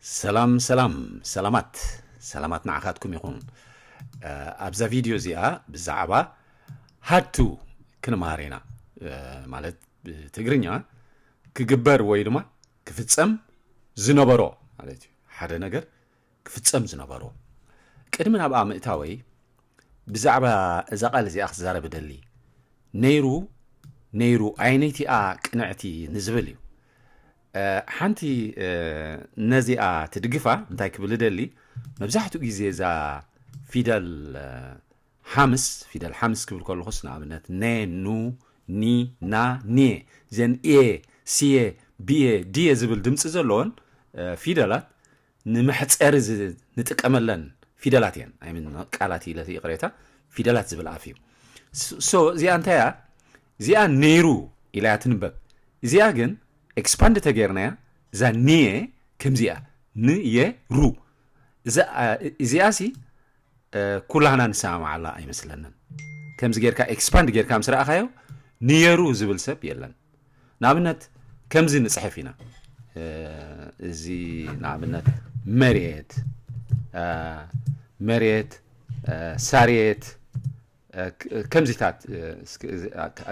ሰላም ሰላም ሰላማት ሰላማት ንዓኻትኩም ይኹን። ኣብዛ ቪድዮ እዚኣ ብዛዕባ ሃቱ ክንመሃር ኢና። ማለት ብትግርኛ ክግበር ወይ ድማ ክፍጸም ዝነበሮ ማለት እዩ። ሓደ ነገር ክፍጸም ዝነበሮ። ቅድሚ ናብኣ ምእታወይ ብዛዕባ እዛ ቃል እዚኣ ክዛረብ እደሊ። ነይሩ ነይሩ ኣይነይቲኣ ቅንዕቲ ንዝብል እዩ። ሓንቲ ነዚኣ ትድግፋ እንታይ ክብል እደሊ፣ መብዛሕትኡ ግዜ እዛ ፊደል ሓምስ ፊደል ሓምስ ክብል ከለኹስ ንኣብነት ነ፣ ኑ፣ ኒ፣ ና፣ ኒየ፣ ዘን ኤ፣ ሲየ፣ ብየ፣ ድየ ዝብል ድምፂ ዘለዎን ፊደላት ንምሕፀሪ ንጥቀመለን ፊደላት እየን። ኣይምን ቃላት ኢለ ይቕሬታ፣ ፊደላት ዝብል ኣፍ እዩ። ሶ እዚኣ እንታይ እያ? እዚኣ ነይሩ ኢላ እያ ትንበብ። እዚኣ ግን ኤክስፓንድ ተገይርናያ እዛ ንየ ከምዚኣ ንየ ሩ እዚኣ ሲ ኩላህና ንሰማማዓላ ኣይመስለንን። ከምዚ ጌርካ ኤክስፓንድ ጌርካ ምስ ረኣኻዮ ንየሩ ዝብል ሰብ የለን። ንኣብነት ከምዚ ንፅሕፍ ኢና። እዚ ንኣብነት መሬት፣ መሬት፣ ሳሬት፣ ከምዚታት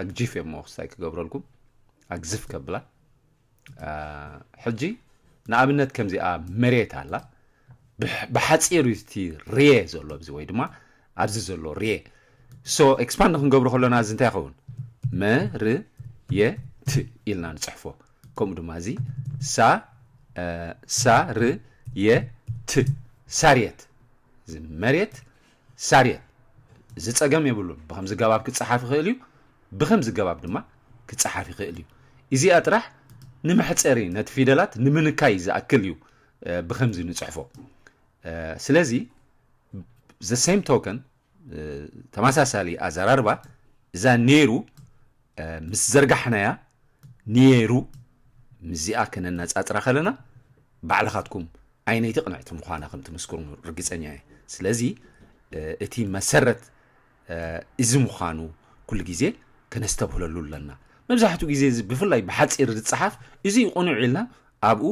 ኣግጂፍ እሞ ክስታይ ክገብረልኩም ኣግዝፍ ከብላ። ሕጂ ንኣብነት ከምዚኣ መሬት ኣላ። ብሓፂሩ እቲ ርየ ዘሎ ኣብዚ ወይ ድማ ኣብዚ ዘሎ ርየ። ሶ ኤክስፓንድ ክንገብሮ ከሎና እዚ እንታይ ይኸውን? መርየት ኢልና ንፅሕፎ። ከምኡ ድማ እዚ ሳ ሳርየት፣ ሳርየት፣ እዚ መሬት ሳርየት። እዚ ፀገም የብሉን። ብከምዚ ገባብ ክፀሓፍ ይኽእል እዩ፣ ብከምዚ ገባብ ድማ ክፀሓፍ ይኽእል እዩ። እዚኣ ጥራሕ ንመሕፀሪ ነቲ ፊደላት ንምንካይ ዝኣክል እዩ ብከምዚ ንፅሕፎ። ስለዚ the same token ተመሳሳሊ ኣዘራርባ እዛ ነይሩ ምስ ዘርጋሕናያ ነይሩ ምስዚኣ ከነነፃፅራ ከለና ባዕልኻትኩም ኣይነይቲ ቅንዕቲ ምዃና ከም ትምስክሩ ርግፀኛ እየ። ስለዚ እቲ መሰረት እዚ ምዃኑ ኩሉ ግዜ ከነስተብህለሉ ኣለና። መብዛሕትኡ ግዜ እዚ ብፍላይ ብሓፂር ዝፀሓፍ እዚ እዩ ቅኑዕ ኢልና ኣብኡ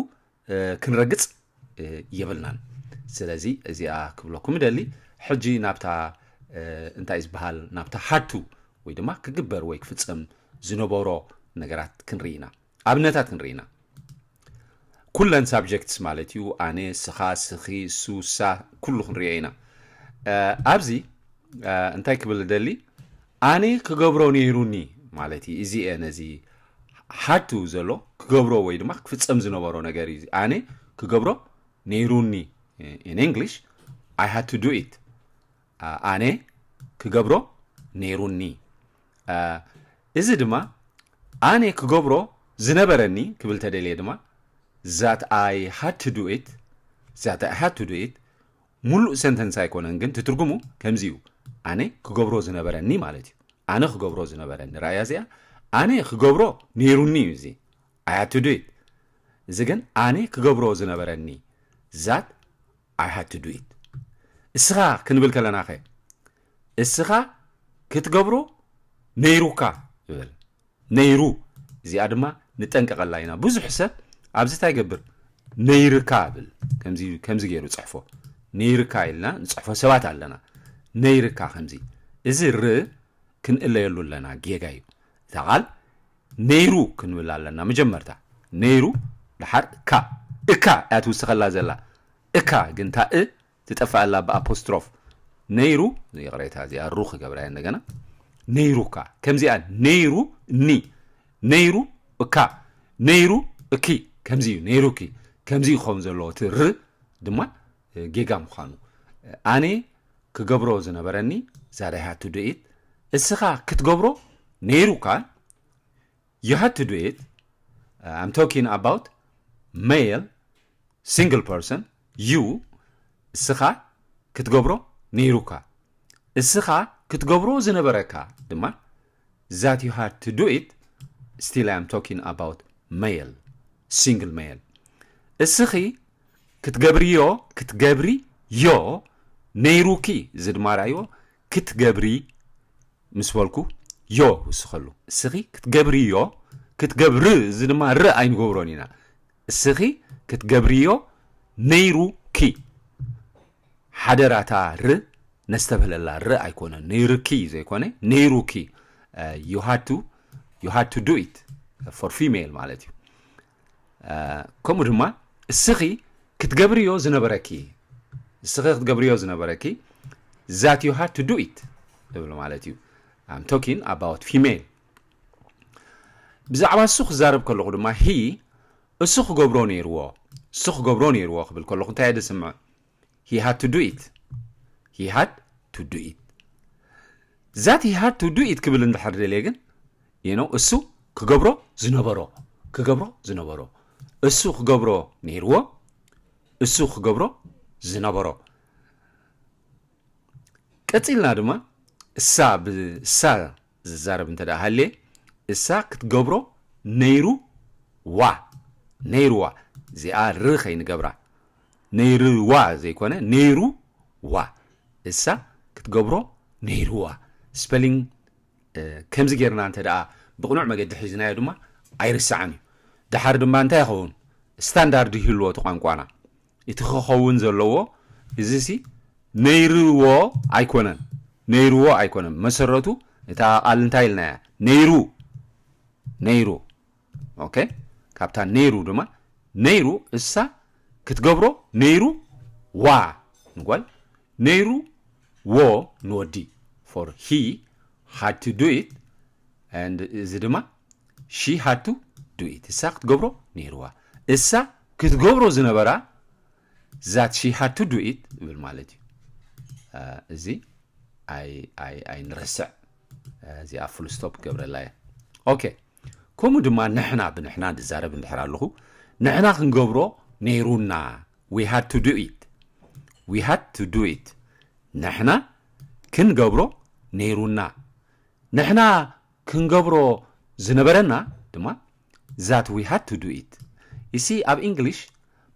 ክንረግፅ የብልናን። ስለዚ እዚኣ ክብለኩም እደሊ። ሕጂ ናብታ እንታይ ዝበሃል ናብታ ሃቱ ወይ ድማ ክግበር ወይ ክፍፀም ዝነበሮ ነገራት ክንርኢ ኢና። ኣብነታት ክንርኢ ኢና። ኩለን ሳብጀክትስ ማለት እዩ። ኣነ፣ ስኻ፣ ስኺ፣ እሱ፣ እሳ ኩሉ ክንሪኦ ኢና። ኣብዚ እንታይ ክብል ደሊ ኣነ ክገብሮ ነይሩኒ ማለት እዩ። እዚ እየ ነዚ ሃቱ ዘሎ ክገብሮ ወይ ድማ ክፍፀም ዝነበሮ ነገር እዩ። ኣነ ክገብሮ ነይሩኒ። In English, I had to do it. ኣነ ክገብሮ ነይሩኒ። እዚ ድማ ኣነ ክገብሮ ዝነበረኒ ክብል ተደልየ ድማ that I had to do it, that I had to do it ሙሉእ ሰንተንስ ኣይኮነን፣ ግን ትትርጉሙ ከምዚ እዩ። ኣነ ክገብሮ ዝነበረኒ ማለት እዩ። ኣነ ክገብሮ ዝነበረኒ ራእያ እዚኣ ኣነ ክገብሮ ነይሩኒ እዩ። እዚ I had to do it። እዚ ግን ኣነ ክገብሮ ዝነበረኒ that I had to do it። እስኻ ክንብል ከለናኸ እስኻ ክትገብሮ ነይሩካ ይብል። ነይሩ እዚኣ ድማ ንጠንቀቐላ ኢና። ብዙሕ ሰብ ኣብዚ እንታይ ይገብር? ነይርካ ብል። ከምዚ ገይሩ ፅሕፎ። ነይርካ ኢልና ንፅሕፎ ሰባት ኣለና። ነይርካ ከምዚ። እዚ ር ክንእለየሉ ኣለና። ጌጋ እዩ። እታ ቃል ነይሩ ክንብል ኣለና። መጀመርታ ነይሩ፣ ደሓር እካ። እካ እያ ትውስኸላ ዘላ። እካ ግን እታ እ ትጠፍኣላ ብኣፖስትሮፍ። ነይሩ፣ ይቕሬታ፣ እዚኣ ሩ ክገብራ እየ እንደገና። ነይሩካ። ከምዚኣ ነይሩ፣ ኒ። ነይሩ፣ እካ። ነይሩ፣ እኪ። ከምዚ እዩ፣ ነይሩኪ። ከምዚ እዩ ክኸውን ዘለዎ። እቲ ር ድማ ጌጋ ምዃኑ። ኣነ ክገብሮ ዝነበረኒ፣ that I had to do it። እስኻ ክትገብሮ ነይሩካ፣ you had to do it. I'm talking about male single person, you. እስኻ ክትገብሮ ነይሩካ። እስኻ ክትገብሮ ዝነበረካ ድማ that you had to do it. Still, I'm talking about male, single male. እስኺ ክትገብርዮ፣ ክትገብርዮ ነይሩኪ። እዚ ድማ ራእይዎ ክትገብሪ ምስ በልኩ ዮ ውስኸሉ። እስኺ ክትገብርዮ፣ ክትገብር፣ እዚ ድማ ር ኣይንገብሮን ኢና። እስኺ ክትገብርዮ ነይሩኪ። ሓደራታ ር ነስተብህለላ ር ኣይኮነን፣ ነይርኪ ዘይኮነ ነይሩኪ። You had to you had to do it for female ማለት እዩ። ከምኡ ድማ እስኺ ክትገብርዮ ዝነበረኪ፣ እስኺ ክትገብርዮ ዝነበረኪ that you had to do it እብል ማለት እዩ። I'm talking about female። ብዛዕባ እሱ ክዛረብ ከለኹ ድማ he እሱ ክገብሮ ነይርዎ፣ እሱ ክገብሮ ነይርዎ ክብል ከለኹ እንታይ እየ ዝስምዕ? He had to do it. He had to do it. That he had to do it ክብል እንድሕር ደልየ ግን you know እሱ ክገብሮ ዝነበሮ፣ ክገብሮ ዝነበሮ፣ እሱ ክገብሮ ነይርዎ፣ እሱ ክገብሮ ዝነበሮ። ቀፂልና ድማ እሳ እሳ ዝዛረብ እንተ ደኣ ሃልየ እሳ ክትገብሮ ነይሩ ዋ ነይሩዋ። እዚኣ ር ከይንገብራ፣ ነይርዋ ዘይኮነ ነይሩ ዋ። እሳ ክትገብሮ ነይርዋ። ስፐሊንግ ከምዚ ጌርና እንተ ደኣ ብቕኑዕ መገዲ ሒዝናዮ ድማ ኣይርሳዕን እዩ። ደሓር ድማ እንታይ ይኸውን? ስታንዳርድ ይህልዎ እቲ ቋንቋና። እቲ ክኸውን ዘለዎ እዚ ሲ ነይርዎ ኣይኮነን፣ ነይርዎ ኣይኮነን። መሰረቱ እታ ቃል እንታይ ኢልናያ? ነይሩ፣ ነይሩ። ኦኬ፣ ካብታ ነይሩ ድማ ነይሩ እሳ ክትገብሮ ነይሩ ዋ ንጓል፣ ነይሩ ዎ ንወዲ። For he had to do it and እዚ ድማ she had to do it። እሳ ክትገብሮ ነይርዋ። እሳ ክትገብሮ ዝነበራ that she had to do it ይብል ማለት እዩ። እዚ ኣይንረስዕ። እዚኣ ፉል ስቶፕ ክገብረላ እየ። ኦኬ፣ ከምኡ ድማ ንሕና ብንሕና ዝዛረብ እንድሕር ኣለኹ፣ ንሕና ክንገብሮ ነይሩና። We had to do it. We had to do it. ንሕና ክንገብሮ ነይሩና። ንሕና ክንገብሮ ዝነበረና ድማ that we had to do it። You see ኣብ እንግሊሽ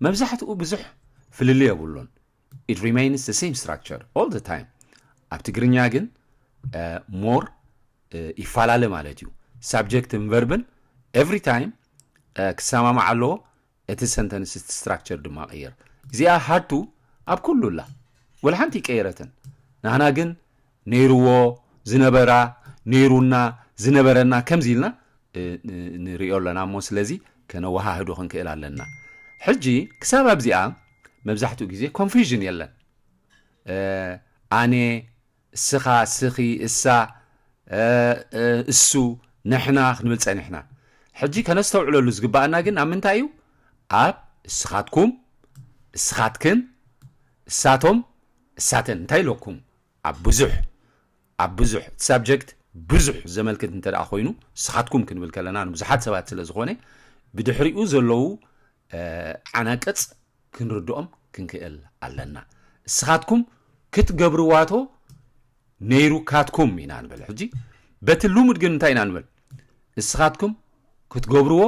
መብዛሕትኡ ብዙሕ ፍልልይ የብሉን። It remains the same structure all the time። ኣብ ትግርኛ ግን more ይፈላለ ማለት እዩ። ሳብጀክትን ቨርብን every time ክሰማማዕ ኣለዎ። እቲ ሰንተንስ እቲ ስትራክቸር ድማ ቀየር። እዚኣ had to ኣብ ኩሉ ኣላ፣ ወላ ሓንቲ ይቀየረትን። ናህና ግን ነይርዎ፣ ዝነበራ፣ ነይሩና፣ ዝነበረና ከምዚ ኢልና ንሪኦ ኣለና እሞ ስለዚ ከነወሃህዶ ክንክእል ኣለና። ሕጂ ክሳብ ኣብዚኣ መብዛሕትኡ ግዜ ኮንፊዥን የለን። ኣነ፣ እስኻ፣ እስኺ፣ እሳ፣ እሱ፣ ንሕና ክንብል ጸኒሕና። ሕጂ ከነስተውዕለሉ ዝግባኣና ግን ኣብ ምንታይ እዩ? ኣብ እስኻትኩም፣ እስኻትክን፣ እሳቶም፣ እሳተን እንታይ ኢለኩም? ኣብ ብዙሕ ኣብ ብዙሕ እቲ ሳብጀክት ብዙሕ ዘመልክት እንተ ደኣ ኮይኑ እስኻትኩም ክንብል ከለና ንብዙሓት ሰባት ስለ ዝኾነ ብድሕሪኡ ዘለዉ ዓናቅጽ ክንርድኦም ክንክእል ኣለና። እስኻትኩም ክትገብርዋቶ ነይሩካትኩም ኢና ንብል። ሕጂ በቲ ልሙድ ግን እንታይ ኢና ንብል? እስኻትኩም ክትገብርዎ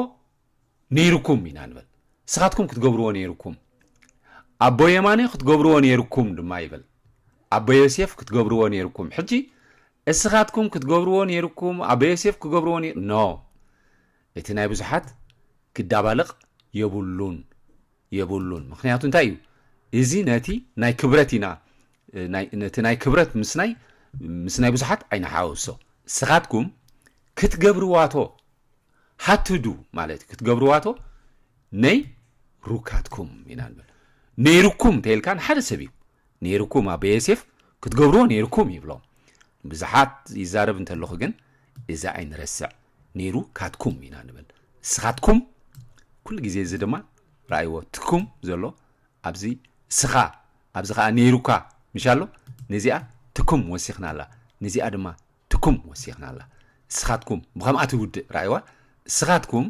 ነይሩኩም ኢና ንብል። እስኻትኩም ክትገብርዎ ነይሩኩም። ኣቦ የማነ ክትገብርዎ ነይሩኩም ድማ ይብል። ኣቦ ዮሴፍ ክትገብርዎ ነይሩኩም። ሕጂ እስኻትኩም ክትገብርዎ ነይሩኩም፣ ኣቦ ዮሴፍ ክገብርዎ ነይሩ፣ ኖ። እቲ ናይ ብዙሓት ክዳባለቕ የብሉን፣ የብሉን። ምኽንያቱ እንታይ እዩ? እዚ ነቲ ናይ ክብረት ኢና፣ ናይ፣ ነቲ ናይ ክብረት ምስናይ፣ ምስ ናይ ብዙሓት ኣይንሓውሶ። እስኻትኩም ክትገብርዋቶ፣ ሃትዱ ማለት እዩ። ክትገብርዋቶ ነይሩካትኩም ኢና ንብል። ነይሩኩም እንተኢልካ ንሓደ ሰብ እዩ። ነይሩኩም ኣቦ ዮሴፍ ክትገብርዎ ነይሩኩም ይብሎም። ብዙሓት ይዛረብ እንተለኹ ግን እዛ ኣይንረስዕ። ነይሩካትኩም ኢና ንብል። እስኻትኩም ኩሉ ግዜ እዚ ድማ ረኣይዎ ትኩም ዘሎ ኣብዚ እስኻ ኣብዚ ኸዓ ነይሩካ ምሽ ኣሎ። ነዚኣ ትኩም ወሲኽና ኣላ። ነዚኣ ድማ ትኩም ወሲኽና ኣላ። እስኻትኩም ብኸምኣ ትውድእ ረኣይዋ። እስኻትኩም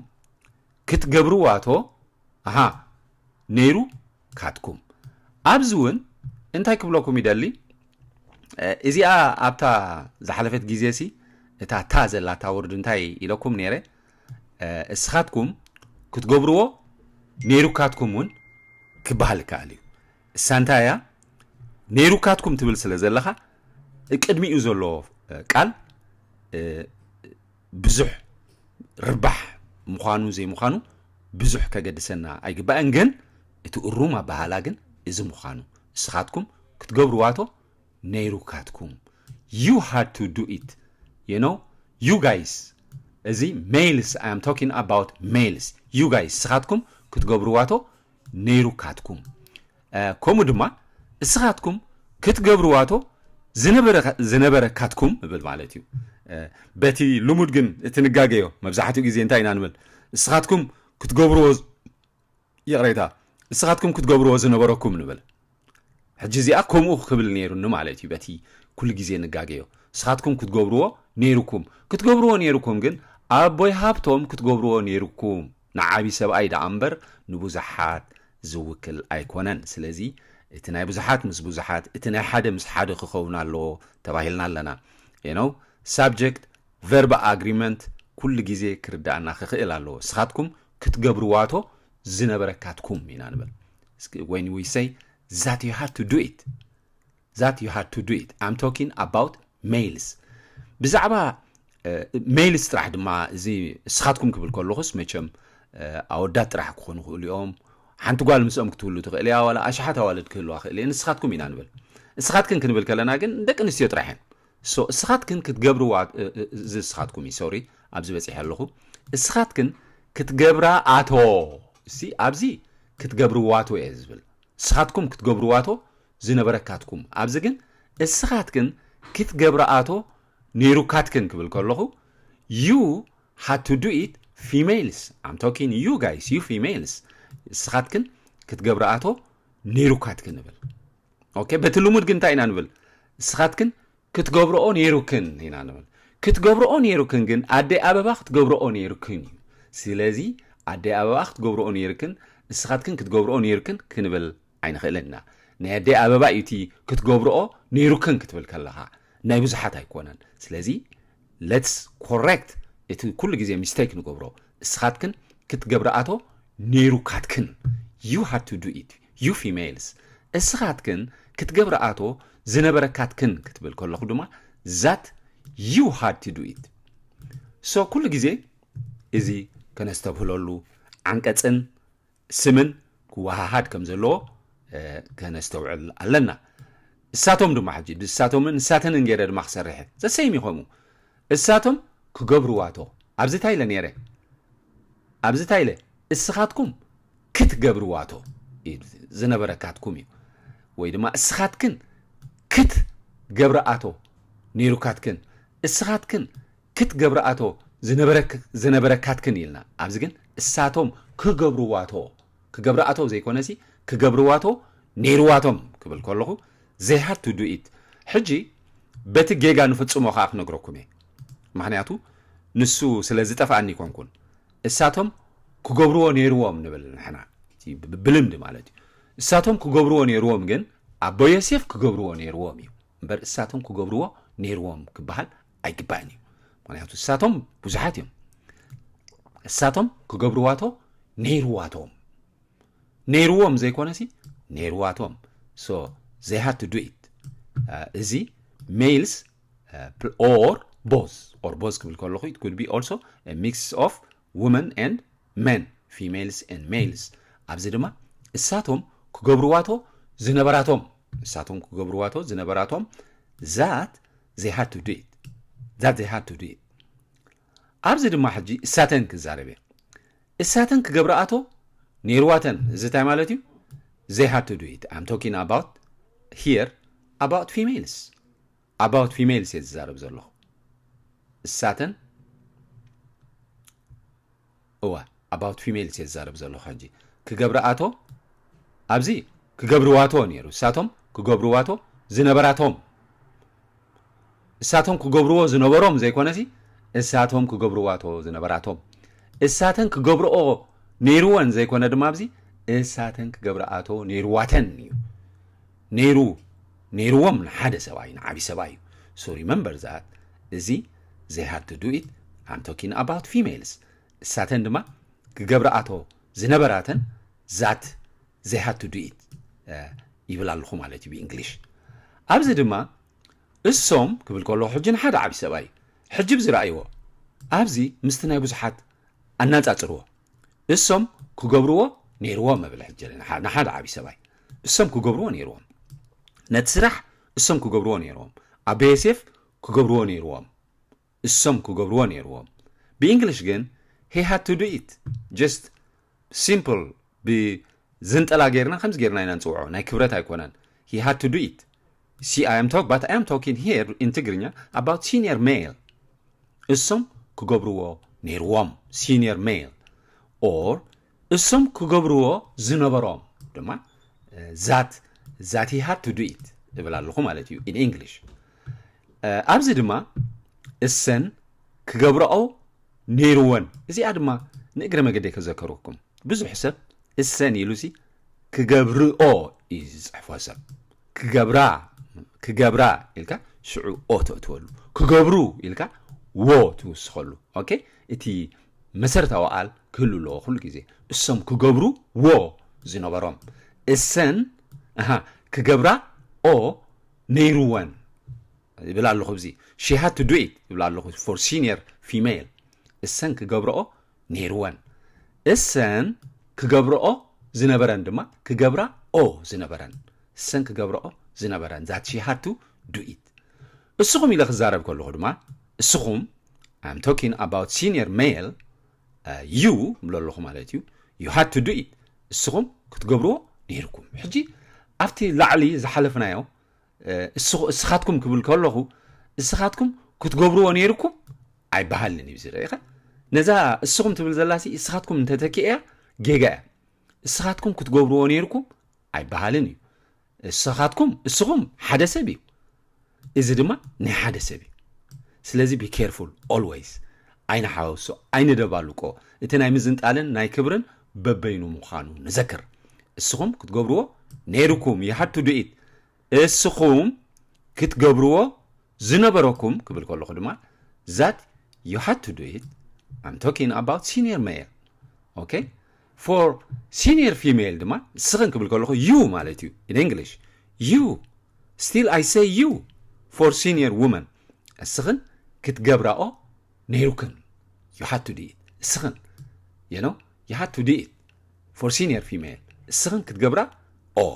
ክትገብርዋቶ ኣሃ ነይሩ ካትኩም። ኣብዚ እውን እንታይ ክብለኩም ይደሊ? እዚኣ ኣብታ ዝሓለፈት ግዜ ሲ እታ ታ ዘላታ ወርድ እንታይ ኢለኩም ነይረ? እስኻትኩም ክትገብርዎ ነይሩካትኩም እውን ክበሃል ይከኣል እዩ። እሳ እንታይ እያ? ነይሩካትኩም ትብል ስለ ዘለኻ ቅድሚኡ ዘሎ ቃል ብዙሕ ርባሕ ምዃኑ ዘይምዃኑ ብዙሕ ከገድሰና ኣይግባእን። ግን እቲ እሩም ኣበሃላ ግን እዚ ምዃኑ፣ እስኻትኩም ክትገብርዋቶ ነይሩካትኩም። You had to do it. You know, you guys። እዚ males, I am talking about males. You guys፣ እስኻትኩም ክትገብርዋቶ ነይሩካትኩም። ከምኡ ድማ እስኻትኩም ክትገብርዋቶ ዝነበረካትኩም እብል ማለት እዩ። በቲ ልሙድ ግን እቲ ንጋገዮ መብዛሕትኡ ግዜ እንታይ ኢና ንብል? እስኻትኩም ክትገብርዎ፣ ይቕሬታ፣ እስኻትኩም ክትገብርዎ ዝነበረኩም ንብል። ሕጂ እዚኣ ከምኡ ክብል ነይሩኒ ማለት እዩ። በቲ ኩሉ ግዜ ንጋገዮ፣ እስኻትኩም ክትገብርዎ ነይሩኩም። ክትገብርዎ ነይሩኩም ግን ኣቦይ ሃብቶም ክትገብርዎ ነይሩኩም። ንዓቢ ሰብኣይ ደኣ እምበር ንብዙሓት ዝውክል ኣይኮነን። ስለዚ እቲ ናይ ብዙሓት ምስ ብዙሓት፣ እቲ ናይ ሓደ ምስ ሓደ ክኸውን ኣለዎ ተባሂልና ኣለና። You know, subject verb agreement ኩሉ ግዜ ክርዳእና ክኽእል ኣለዎ። እስኻትኩም ክትገብርዋቶ ዝነበረካትኩም ኢና ንብል። When we say that you had to do it, that you had to do it, I'm talking about males። ብዛዕባ males ጥራሕ ድማ እዚ እስኻትኩም ክብል ከለኹስ መቸም ኣወዳት ጥራሕ ክኾኑ ክእሉ እዮም። ሓንቲ ጓል ምስኦም ክትህሉ ትኽእል እያ፣ ዋላ ኣሽሓት ኣዋልድ ክህልዋ ክእል እየ። ንስኻትኩም ኢና ንብል። እስኻትክን ክንብል ከለና ግን ደቂ ኣንስትዮ ጥራሕ እየን። So እስኻትክን ክትገብርዋ፣ እዚ እስኻትኩም እዩ፣ ሶሪ፣ ኣብዚ በፂሐ ኣለኹ። እስኻትክን ክትገብራ ኣቶ፣ እሲ ኣብዚ ክትገብርዋቶ እየ ዝብል። እስኻትኩም ክትገብርዋቶ ዝነበረካትኩም። ኣብዚ ግን እስኻትክን ክትገብርኣቶ ነይሩካትክን ክብል ከለኹ፣ you had to do it, females. I'm talking you guys, you females. እስኻትክን ክትገብርኣቶ ነይሩካትክን ንብል። ኦኬ፣ በቲ ልሙድ ግን እንታይ ኢና ንብል? እስኻትክን ክትገብርኦ ነይሩክን ኢና ንብል። ክትገብርኦ ነይሩክን ግን ኣደይ ኣበባ ክትገብርኦ ነይሩክን እዩ። ስለዚ ኣደይ ኣበባ ክትገብርኦ ነይርክን፣ እስኻትክን ክትገብርኦ ነይርክን ክንብል ኣይንኽእልን ኢና። ናይ ኣደይ ኣበባ እዩ እቲ ክትገብርኦ ነይሩክን ክትብል ከለኻ፣ ናይ ብዙሓት ኣይኮነን። ስለዚ let's correct እቲ ኩሉ ግዜ ሚስቴክ ንገብሮ። እስኻትክን ክትገብርኣቶ ነይሩካትክን፣ you had to do it, you females። እስኻትክን ክትገብርኣቶ ዝነበረካትክን ክትብል ከለኹ ድማ that you had to do it። So ኩሉ ግዜ እዚ ከነስተብህለሉ፣ ዓንቀፅን ስምን ክወሃሃድ ከም ዘለዎ ከነስተውዕል ኣለና። እሳቶም ድማ ሕጂ ብእሳቶምን እሳተንን ገይረ ድማ ክሰርሕ the same እዩ። ከምኡ እሳቶም ክገብርዋቶ፣ ኣብዚ እንታይ ኢለ ነይረ? ኣብዚ እንታይ ኢለ? እስኻትኩም ክትገብርዋቶ እዩ ዝነበረካትኩም እዩ። ወይ ድማ እስኻትክን ክትገብርኣቶ ነይሩካትክን፣ እስኻትክን ክትገብርኣቶ ዝነበረክ-፣ ዝነበረካትክን ኢልና። ኣብዚ ግን እሳቶም ክገብርዋቶ፣ ክገብርኣቶ ዘይኮነሲ ክገብርዋቶ ነይርዋቶም ክብል ከለኹ they had to do it። ሕጂ በቲ ጌጋ ንፍጽሞ ከኣ ክነግረኩም እየ። ምኽንያቱ ንሱ ስለ ዝጠፍኣኒ ይኮንኩን። እሳቶም ክገብርዎ ነይርዎም ንብል ንሕና። እቲ ብ-፣ ብልምዲ ማለት እዩ። እሳቶም ክገብርዎ ነይርዎም ግን ኣቦ ዮሴፍ ክገብርዎ ነይርዎም እዩ። እምበር እሳቶም ክገብርዎ ነይርዎም ክበሃል ኣይግባእን እዩ። ምኽንያቱ እሳቶም ብዙሓት እዮም። እሳቶም ክገብርዋቶ ነይርዋቶም። ነይርዎም ዘይኮነሲ ነይርዋቶም። So they had to do it። እዚ ሜልስ or ቦዝ፣ or ቦዝ ክብል ከለኹ it could be also a mix of women and men, females and males። ኣብዚ ድማ እሳቶም ክገብርዋቶ ዝነበራቶም፣ እሳቶም ክገብርዋቶ ዝነበራቶም that they had to do it, that they had to do it። ኣብዚ ድማ ሕጂ እሳተን ክዛረብ እየ። እሳተን ክገብርኣቶ ነይርዋተን። እዚ እንታይ ማለት እዩ? They had to do it. I'm talking about here about females. About females እየ ዝዛረብ ዘለኹ። እሳተን፣ እወ፣ about females እየ ዝዛረብ ዘለኹ። ሕጂ ክገብርኣቶ፣ ኣብዚ ክገብርዋቶ ነይሩ። እሳቶም ክገብርዋቶ ዝነበራቶም። እሳቶም ክገብርዎ ዝነበሮም ዘይኮነሲ፣ እሳቶም ክገብርዋቶ ዝነበራቶም። እሳተን ክገብርኦ ነይርወን ዘይኮነ ድማ ኣብዚ፣ እሳተን ክገብርኣቶ ነይርዋተን እዩ። ነይሩ፣ ነይርዎም ንሓደ ሰብኣይ፣ ንዓቢ ሰብኣይ እዩ። So remember that፣ እዚ they had to do it, I'm talking about females። እሳተን ድማ ክገብርኣቶ ዝነበራተን that they had to do it ይብል ኣለኹ ማለት እዩ ብእንግሊሽ። ኣብዚ ድማ እሶም ክብል ከሎ ሕጂ ንሓደ ዓቢ ሰብኣይ እዩ። ሕጂ ብዝረኣይዎ ኣብዚ ምስቲ ናይ ብዙሓት ኣናጻጽርዎ። እሶም ክገብርዎ ነይርዎም እብል ሕጂ ንሓ- ንሓደ ዓብዪ ሰብኣይ እሶም ክገብርዎ ነይርዎም። ነቲ ስራሕ እሶም ክገብርዎ ነይርዎም። ኣበይ ዮሴፍ ክገብርዎ ነይርዎም። እሶም ክገብርዎ ነይርዎም። ብእንግሊሽ ግን he had to do it. Just simple ብዝንጠላ ጌርና ከምዚ ጌርና ኢና ንፅውዖ። ናይ ክብረት ኣይኮነን። He had to do it. See, I am talk, but I am talking here in ትግርኛ about senior male. እሶም ክገብርዎ ነይርዎም። Senior male. Or እሶም ክገብርዎ ዝነበሮም ድማ that that he had to do it እብል ኣለኹ ማለት እዩ in English። ኣብዚ ድማ እሰን ክገብርኦ ነይርወን። እዚኣ ድማ ንእግረ መገደይ ከዘከርኩም፣ ብዙሕ ሰብ እሰን ኢሉ ሲ ክገብርኦ እዩ ዝፅሕፎ። ሰብ ክገብራ ክገብራ ኢልካ ሽዑ ኦ ተእትወሉ፣ ክገብሩ ኢልካ ወ ትውስኸሉ። ኦኬ፣ እቲ መሰረታዊ ቃል ክህሉ ኣለዎ ኩሉ ግዜ። እሶም ክገብሩ ወ ዝነበሮም፣ እሰን ኣሃ ክገብራ ኦ ነይርወን ይብል ኣለኹ። እዚ she had to do it ይብል ኣለኹ for senior female። እሰን ክገብርኦ ነይርወን። እሰን ክገብርኦ ዝነበረን ድማ ክገብራ ኦ ዝነበረን። እሰን ክገብርኦ ዝነበረን that she had to do it። እስኹም ኢለ ክዛረብ ከለኹ ድማ እስኹም I'm talking about senior male you ብሎ ኣለኹ ማለት እዩ። You had to do it። እስኹም ክትገብርዎ ነይርኩም። ሕጂ ኣብቲ ላዕሊ ዝሓለፍናዮ እስኹ እስኻትኩም ክብል ከለኹ እስኻትኩም ክትገብርዎ ነይርኩም ኣይበሃልን እዩ ዝረኢኻ። ነዛ እስኹም ትብል ዘላሲ እስኻትኩም እንተተኪእያ ጌጋ እያ። እስኻትኩም ክትገብርዎ ነይርኩም ኣይበሃልን እዩ። እስኻትኩም እስኹም ሓደ ሰብ እዩ። እዚ ድማ ናይ ሓደ ሰብ እዩ። ስለዚ be careful always። ኣይንሓወሶ፣ ኣይንደባልቆ። እቲ ናይ ምዝንጣልን ናይ ክብርን በበይኑ ምዃኑ ንዘክር። እስኹም ክትገብርዎ ነይርኩም you had to do it። እስኹም ክትገብርዎ ዝነበረኩም ክብል ከለኹ ድማ that you had to do it. I'm talking about senior male. Okay? For senior female ድማ እስኽን ክብል ከለኹ you ማለት እዩ in English። You still I say you for senior woman. እስኽን ክትገብራኦ ነይሩክን። You had to do it። እስኽን you know you had to do it for senior female። እስኽን ክትገብራ ኦ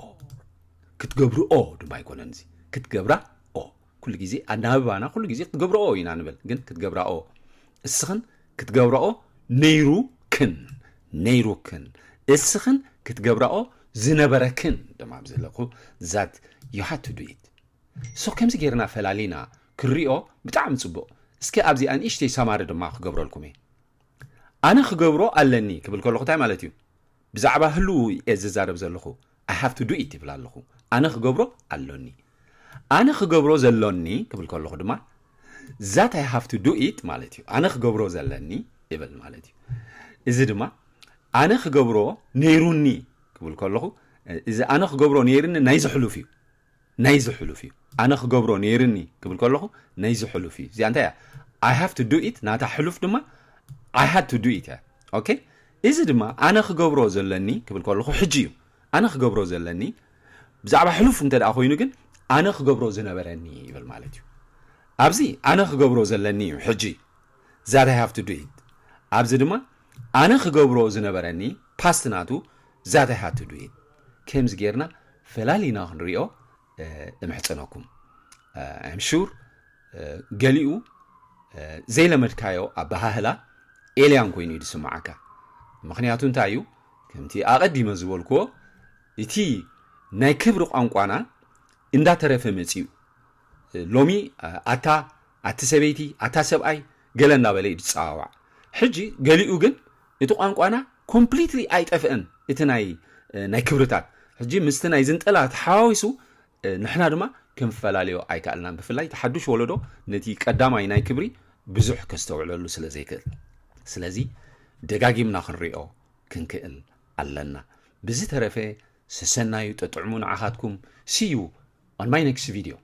ክትገብርኦ ድማ ኣይኮነን እዚ ክትገብራ ኦ ኩሉ ግዜ ኣናብባና ኩሉ ግዜ ክትገብርኦ ኢና ንብል ግን ክትገብራ ኦ እስኽን ክትገብራኦ ነይሩክን ነይሩክን እስኽን ክትገብራኦ ዝነበረክን ድማ ብዝለኹ that you had to do it። So ከምዚ ጌርና ፈላሊና ክሪኦ ብጣዕሚ ፅቡቕ። እስኪ ኣብዚኣ ንእሽተይ ሰማሪ ድማ ክገብረልኩም እየ። ኣነ ክገብሮ ኣለኒ ክብል ከለኹ እንታይ ማለት እዩ? ብዛዕባ ህልው እየ ዝዛረብ ዘለኹ። I have to do it ይብል ኣለኹ። ኣነ ክገብሮ ኣሎኒ። ኣነ ክገብሮ ዘሎኒ ክብል ከለኹ ድማ that I have to do it ማለት እዩ። ኣነ ክገብሮ ዘለኒ ይብል ማለት እዩ። እዚ ድማ ኣነ ክገብሮ ነይሩኒ ክብል ከለኹ እዚ ኣነ ክገብሮ ነይርኒ ናይ ዝሕሉፍ እዩ። ናይ ዝሕሉፍ እዩ። ኣነ ክገብሮ ነይርኒ ክብል ከለኹ ናይ ዝሕሉፍ እዩ። እዚኣ እንታይ እያ? I have to do it ናታ ሕሉፍ ድማ I had to do it እያ። ኦኬ፣ እዚ ድማ ኣነ ክገብሮ ዘለኒ ክብል ከለኹ ሕጂ እዩ። ኣነ ክገብሮ ዘለኒ ብዛዕባ ሕሉፍ እንተ ደኣ ኮይኑ ግን ኣነ ክገብሮ ዝነበረኒ ይብል ማለት እዩ። ኣብዚ ኣነ ክገብሮ ዘለኒ እዩ ሕጂ that I have to do it። ኣብዚ ድማ ኣነ ክገብሮ ዝነበረኒ past ናቱ that I had to do it። ከምዚ ጌርና ፈላሊና ክንሪኦ እምሕጸነኩም። I'm sure ገሊኡ ዘይለመድካዮ ኣበሃህላ alien ኮይኑ እዩ ዝስምዓካ። ምኽንያቱ እንታይ እዩ? ከምቲ ኣቐዲመ ዝበልክዎ እቲ ናይ ክብሪ ቋንቋና እንዳተረፈ መጺኡ። ሎሚ ኣታ ኣቲ ሰበይቲ ኣታ ሰብኣይ ገለ እንዳበለ እዩ ዝጸዋዋዕ። ሕጂ ገሊኡ ግን እቲ ቋንቋና completely ኣይጠፍአን። እቲ ናይ ናይ ክብርታት ሕጂ ምስቲ ናይ ዝንጠላ ተሓዋዊሱ ንሕና ድማ ክንፈላለዮ ኣይከኣልናን። ብፍላይ እቲ ሓዱሽ ወለዶ ነቲ ቀዳማይ ናይ ክብሪ ብዙሕ ከስተውዕለሉ ስለ ዘይክእል። ስለዚ ደጋጊምና ክንሪኦ ክንክእል ኣለና። ብዝተረፈ ሰሰናዩ ጠጥዕሙ ንዓኻትኩም። See you on my next video።